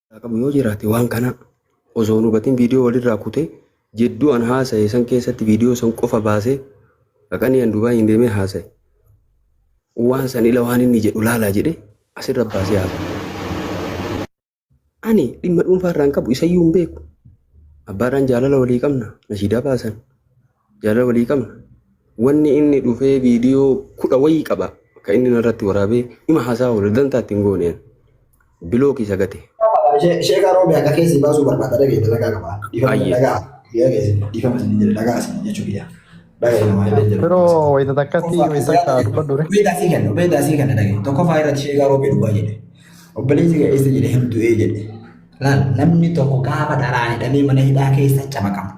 Qabu yoo jiraate waan kana osoo hin hubatin viidiyoo walirraa kutee jidduu an haasaye san keessatti viidiyoo san qofa baasee dhaqanii an Dubaay hin deemee haasaye. Waan san ila waan inni jedhu laalaa jedhee asirra baasee haasaye. Ani dhimma dhuunfaa irraa hin qabu, isayyuu hin beeku. Abbaadhaan jaalala walii qabna, nashiidaa baasan. Jaalala walii qabna. Wanni inni dhufee viidiyoo 10 wayii qaba. Kan inni narratti waraabee ima haasaa oolu dantaa ittiin goone. Bilookii isa gate. Sheekaa Roobee akka keessi baasuu barbaada dhagee dalagaa qaba. Dhiifama Ayyee. dhagaa. Biyya keessi dhiifama isin jedhe dhagaa isin jechuu biyya. Dhagaa namaa illee jedhu. Firoo wayita takkatti wayita takka dubbadhu re. Ubeedaa sii kenna ubeedaa sii kenna dhagee tokkoffaa irratti sheekaa Roobee dhugaa jedhe. Obboleessi kee eessa jedhe hin du'ee jedhe. Laal namni tokko gaafa dharaan hidhamee mana hidhaa keessa camaqama.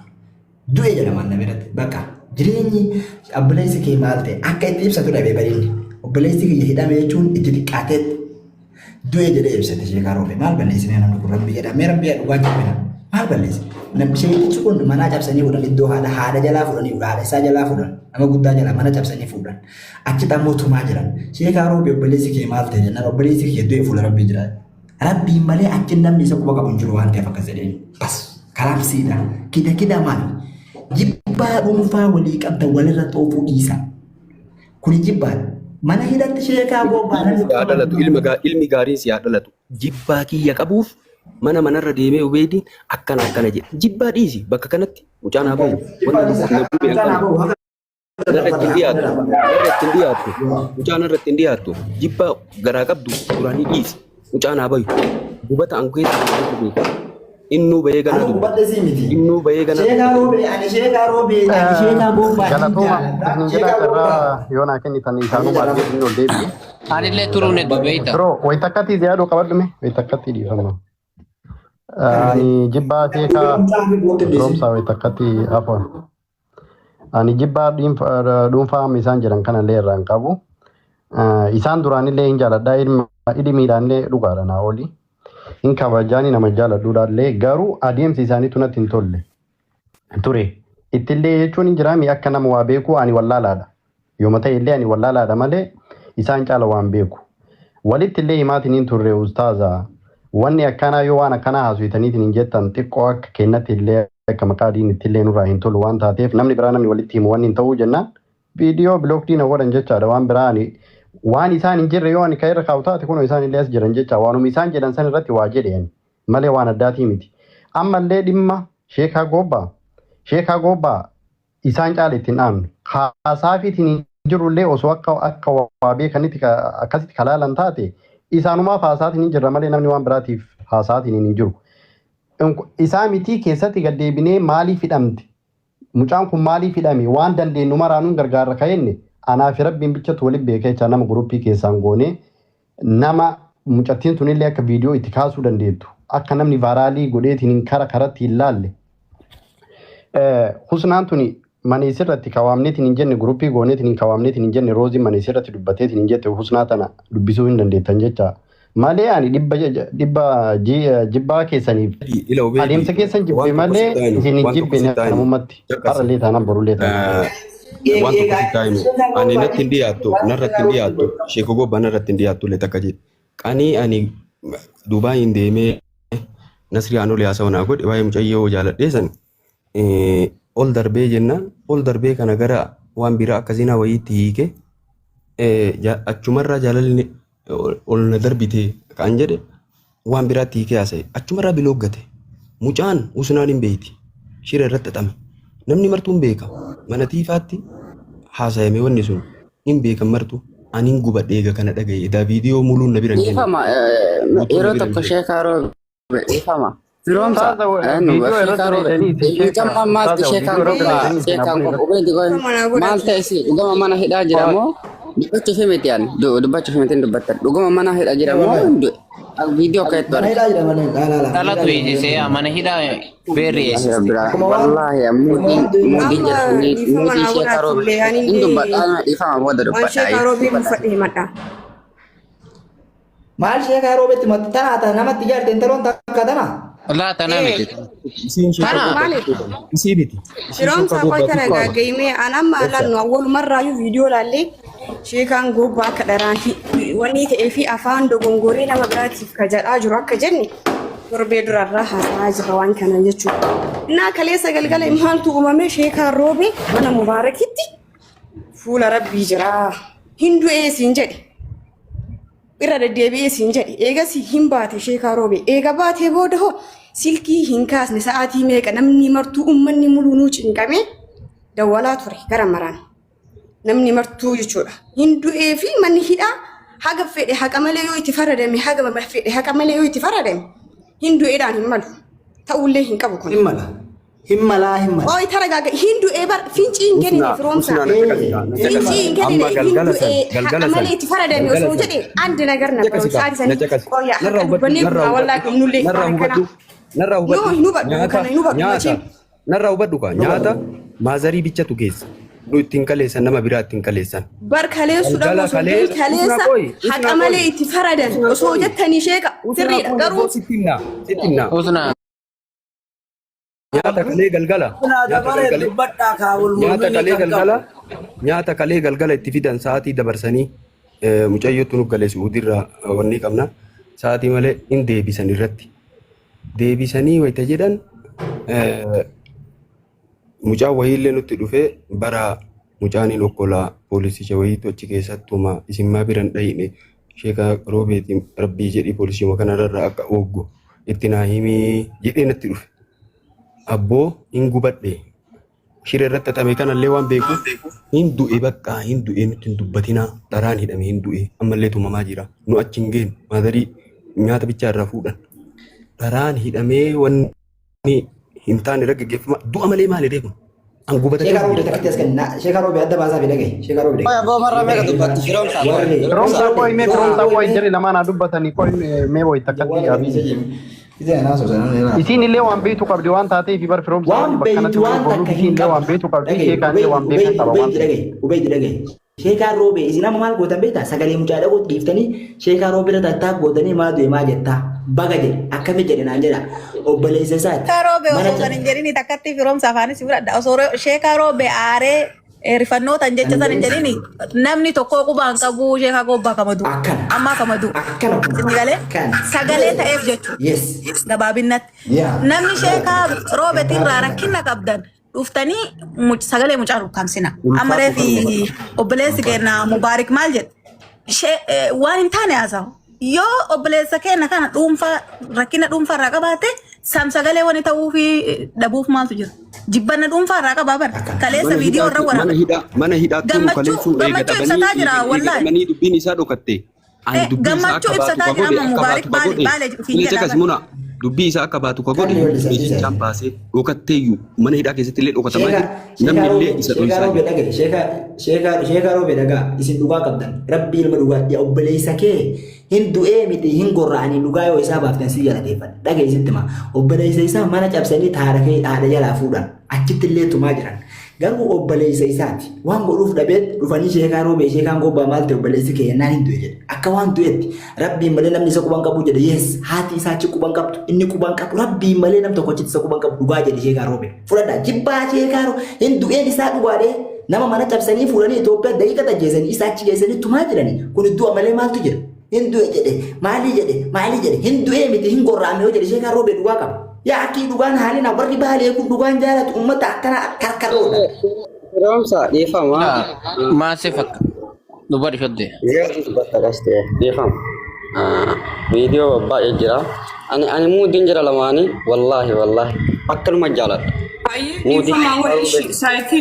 Du'e jedhama nama irratti. Bakka jireenyi obboleessi kee maal ta'e akka itti ibsatu dhabee barinni. Obboleessi kiyya hidhame jechuun itti xiqqaatee du'e jedhee ibsate sheekaa Roobee. Maal balleessine namni kun rabbi jedha. Mee rabbi dhugaa jibbina. Maal balleesse? Namni sheekichi kun manaa cabsanii fuudhan iddoo haadha haadha jalaa fuudhanii haadha isaa jalaa fuudhan nama guddaa jalaa mana cabsanii fuudhan. Achitti ammoo tumaa jiran. Sheekaa Roobee obboleessi kee maal ta'e jennaan obboleessi kiyya du'e fuula rabbii jira. Rabbiin malee achi namni isa quba qabu hin jiru waan ta'eef akkas jedheen. Bas kalaamsiidha. Kida kida maali? Jibbaa dhuunfaa walii qabda walirra xoofuu dhiisa. Kuni jibbaadha. Mana hidhatti sheekaa gobbaa namni Si haa dhalatu ilmi gaariin si haa dhalatu. Jibbaa kiyya qabuuf mana manarra deemee Ubeeydiin akkana akkana jedhe. Jibbaa dhiisi bakka kanatti mucaan haa bahu. Jibbaa Wanni dhiisa. na gube Mucaan haa akkana. bahu. Haqa Narra ittiin dhiyaattu. Narra ittiin dhiyaattu. Mucaa narra ittiin dhiyaattu. Jibbaa garaa qabdu duraanii dhiisi. Mucaan haa bayu. Gubata an keessa jiru beeka. Innuu bahee ganaa Ani dubbata. gubadhe sii miti. Innuu bahee ganaa Sheekaa dubbata. roobee ani sheekaa roobee ani sheekaa gobbaa hin Galatooma jaaladha. isin jedha Sheekaa gobbaa. carraa yoo naa kennitan isaanuma argee isin ol deebi'e. Anillee turuun hedduu beekta. Firoo wayita akkatti ziyaaduu qabadhume wayita akkatti dhiifama. Ani jibbaa sheekaa firoomsaa wayita akkatti afwan. Ani jibbaa dhuunfaa amma isaan jedhan kanallee irraa hin qabu. Isaan duraanillee hin jaaladha. Ilmiidhaanillee dhugaadha naa oli. Hin kabajaani nama jaaladhuudhaallee garuu adeemsi isaaniitu natti hin tolle ture. Ittillee jechuun hin jiraami akka nama waa beekuu ani wallaalaadha. Yooma ta'e illee ani wallaalaadha malee isaan caala waan beeku. Walitti illee himaatiin hin turre ustaaza. Wanni akkanaa yoo waan akkanaa haasofitaniitiin hin jettan xiqqoo akka kennatti illee akka maqaa diinitti illee nurraa hin tolu waan taateef namni biraa namni walitti himu wanni hin ta'uu jennaan viidiyoo bilookdii na godhan jechaadha waan biraa ani waan isaan hin jirre yoo ani kan irra kaa'u taate kunoo isaan illee as jiran jecha waanuma isaan jedhan san irratti waa jedhe ani malee waan addaatii miti. Ammallee dhimma sheekaa goobbaa sheekaa goobbaa isaan caala ittiin dhaamnu. Haasaafiitiin hin jirrullee osoo akka akka waa beekanitti akkasitti kalaalan taate isaanumaaf haasaatiin hin jirra malee namni waan biraatiif haasaatiin hin jiru. Isaa mitii keessatti gad deebinee maaliif hidhamte? Mucaan kun maaliif hidhame? Waan dandeenyu maraanuun gargaarra ka'enne anaa fi rabbiin bichatu waliin beeka jecha nama guruppii keessaan goonee nama mucattiin tunillee akka viidiyoo itti kaasuu dandeettu akka namni vaaraalii godheetiin hin kara karatti hin laalle. Husnaan tuni mana isirratti kawaamneetiin hin jenne guruppii gooneetiin hin kawaamneetiin hin jenne rooziin mana isirratti dubbateetiin hin jette husnaa tana dubbisuu hin dandeettan jecha. Malee ani dhibba dhibba jibbaa keessaniif Ila Ubeedi adeemsa keessan jibbe waan tokko malee sitti himu isin hin waan tokko jibbine sitti himu namummatti caqasi. har'allee taanaan borullee taanaan. Waan tokko sitti himu ani natti hin dhiyaattu narratti hin dhiyaattu sheeko gobba narratti hin dhiyaattu illee takka jedhe qanii ani Dubaayin deemee Nasrii Aanolee haasawa naa godhe waa'ee mucayyoo jaaladhee san ol darbee jennaan ol darbee kana gara waan biraa akka zinaa wayiitti hiike achumarraa jaalalli ol na darbite kan jedhe waan biraatti hiikee haasa'e achumarraa bilooggate mucaan usnaan hin beeyti shira irratti xaxame namni martuu hin beeka mana tiifaatti haasayame wanni sun hin beekan martuu ani hin gubadhe eega kana dhagaye edaa viidiyoo muluun na bira hin geenye Dhiifama guutuun na yeroo bira hin tokko geenye. sheekaa roobe dhiifama. Firoomsa Ustaaza eenyu viidiyoo irratti sheekaa roobe daleetanii isin sheeka mucaan maasti ustaaza sheekaan viidiyoo irratti gobbaa daleetanii isin sheekaan abbuun gobbaa irratti. ubeedi goy Mana maal godhati. ta'e si dhugama mana hidhaa jira moo dubbachuuf miti ani dubbachuuf miti dubbatta dhugama mana hidhaa jira moo viidiyoo akka itti Mana arge. hidhaa jira malee laa laa laa mana Dhalatu hidhaa jira malee eeysisee mana hidhaa beerri Wallaahi eeysiste. rabbiraa Akkuma waan wallaahi akkuma muudiin waan du'e muudiin Amma jedhanii dhiifama muudii naa sheekaa godhaati roobe illee ani hin dubbadha illee dhiifama booda waan dubbadha sheekaa roobee buufadhe himadha. Maal sheekaa roobetti matti tanaa tana namatti ijaarte intaloon takka tana. Laa tanaa Ee miti. Isiin sheeka Tana. gobbaa maali? isii miti isii sheeka Firoomsa qoy gobbaa tana xiqqoo gaaggeeyimee an amma obsa lannu awwalumarraayyuu viidiyoo laallee sheekaan gobbaa akka dharaan wanni ta'ee fi afaan dogongoree nama biraatiif ka jedhaa jiru akka jenne Torbee durarraa haasa'aa jirra waan kana jechuudha. Innaa kaleessa galgala maaltu uumame sheekaan roobe mana Mubaarakitti fuula rabbii jira. Hin du'ee siin jedhe. Irra deddeebi'ee siin jedhe. Eegas hin baate sheekaa roobe. Eega baatee booda hoo silkii hin kaasne sa'aatii meeqa namni martuu uummanni muluu cinqame dawwalaa ture gara maraan. Namni martuu jechuudha. Hin du'ee fi manni hidhaa haga fedhe haqa malee yoo itti faradame haga fedhe haqa malee yoo itti faradame hin du'eedhaan hin malu. Ta'ullee hin qabu kun. Hin mala. Hin malaa hin mala. Ooyi taragaaga hin du'ee bar fincii hin kennine firoomsaa. Fincii hin kennine Amma hin galgala san du'ee haqa galgala san malee itti faradame galgala osoo san jedhe andi nagar na caqasi kaa sa'aatii na sanii caqasi qoyya narraa haqa hubadhu dubbannee narraa kunaa wallaahi hubadhu dhumnullee narraa waan hubadhu akkanaa. narraa No hubadhu hin hubadhu nyaata kana hin hubadhu nyaata machiin. narraa hubadhu kaa nyaata maazarii bichatu geessa nu ittiin kaleessan nama biraa ittiin kaleessan Bar kaleessuudhaan galgala osoo hin kalee ta'in usnaa kaleessa qoyi haqa usnaa malee qoyi itti faradan usnaa osoo qoyi jettanii sheeka usnaa sirriidha qoyi garuu abboo sitti himnaa sitti himnaa Usnaa. nyaata kalee galgala Kuna nyaata dabaree galgalee dubbadhaa kaa wal nyaata mormini kalee kan galgala qabu. nyaata kalee galgala itti fidan sa'aatii dabarsanii mucayyootu nu galee suudirraa wanni qabna sa'aatii malee hin deebisan irratti deebisanii wayita jedhan mucaan wayiillee nutti dhufee bara mucaan hin okkolaa poolisicha wayiitu achi keessattuma isin maa biran dhayine sheeka roobeetiin rabbii jedhii poolisii kanarraa akka ooggu itti naa himii jedhee natti dhufe. Abboo hin gubadhe shira irratti xaxame kanallee waan beekuuf hin du'e bakka hin du'e nutti hin dubbatinaa dharaan hidhame hin du'e ammallee tumamaa jira nu achi hin geenu maadarii nyaata bichaa irraa fuudhan dharaan hidhamee wanni hin taane irra geggeeffama du'a malee maali reeku an gubata Sheekaa keessa roobee jira. takkatti as kenna. Sheekaa roobee adda baasaa fi dhagahi. Sheekaa roobee Qoy abboo marra meeqa dubbatti firoomsaa qoy. Warri Firoomsaa qoy mee firoomsaa qoy jarri lamaan haa dubbatanii qoy mee wayi takkatti abiin. Isiin illee waan beektu qabdi waan taateef bar firoomsaa Waan wajjin bakka kanatti beektu waliin waan boonuu takka isiin hin illee waan qabdu. beektu qabdi Dhagahi sheekaan illee waan beekan qaba waan Ubeeydi ta'eef. dhagahi Ubeeydi dhagahi. Sheekaan roobee isin amma maal gootan beektaa sagalee mucaa dhaguutti dhiiftanii sheekaa roobee irra tattaa gootanii maa du'e maa jettaa baga jedhe akkami jedhe naan jedha obboleessa isaati. Sheekaa roobee Mana osoo san hin jedhini takkatti firoomsa afaanis fudhadha. Osoo sheekaa roobee aaree rifannootan jecha san hin jedhini namni tokko qubaan qabu sheekaa gobbaa kamadu. Akkana. Ammaa kamadu. Akkana kun. Isin galee Akkana. sagalee ta'eef jechuudha. Yes. Gabaabinatti. Yeah. Namni sheekaa roobeetirraa rakkina qabdan dhuftanii sagalee mucaa rukkамsina. Amma Ulfaatu reefi kanuma. obboleessi keenya Mubaarik maal jedhe? Waan hin taane haasa'u. Yoo obboleessa keenya kana dhuunfaa rakkina dhuunfaa irraa qabaate sam sagalee wani ta'uu fi dhabuuf maaltu jira? Jibbanna dhuunfaa irraa qabaa bara. Kaleessa Mana viidiyoo irra hidhaatti mana waraaba. hidhaa mana hidhaatti nu Gammachuu kaleessuu eega gammachuu dhabanii ibsataa jira eega wallaahi. dhabanii dubbiin isaa dhokatte. Ani dubbii isaa Gammachuu akka baatu ibsataa ka jira godhe amma akka Mubaarik baatu ka baale godhe baale ofiin inni jedhaa caqas bara. muna dubbii isaa akka baatu ka godhe Kan yoon isa meeshichaan baasee dhokatteeyyuu mana hidhaa keessatti illee dhokatamaa Sheekaa jira namni sheekaa illee roobee isa sheekaa dho'isaa roobee jira. dhagahi sheekaa sheekaa sheekaa roobee dhagaa isin dhugaa qabdan rabbi ilma dhugaa yaa obboleessa kee hin du'ee miti hin gorra'anii dhugaa yoo isaa baaftan si galateeffadha dhagahi sitti hima obboleessa isaa mana cabsanii haadha kee haadha jalaa fuudhan achitti illee tumaa jiran garuu obboleessa isaati waan godhuuf dhabee dhufanii sheekaa roobee sheekaan gobbaa maal ta'e obboleessi kee yennaan hin du'e jedhe akka waan du'etti rabbiin malee namni isa quban qabu jedhe yes haati isaa achi quban qabdu inni quban qabu rabbiin malee nam tokko achitti isa quban qabu dhugaa jedhe sheekaa roobee fudhadha jibbaa sheekaa roobee hin du'een isaa dhugaadhee nama mana cabsanii fuudhanii Itoophiyaa daqiiqa tajjeesanii isa achi geessanii tumaa jiranii kun du'a malee maaltu jira hin du'e jedhe maalii jedhe maalii jedhe hin du'ee miti hin gorra'ame yoo jedhe sheekaa roobee dhugaa qaba yaa akkii dhugaan haalina warri baalee kun dhugaan jaalatu ummata akkana karkarroodha. Firoomsa dhiifama. Maasii fakka. Dubbadhu shodde. Yeroo dubbata qaste dhiifama. Viidiyoo baay'ee jira. Ani muudiin jira lamaanii wallaahi wallaahi akkanuma jaaladha. Baay'ee Muudii dhiifamaa wal ishii saayitii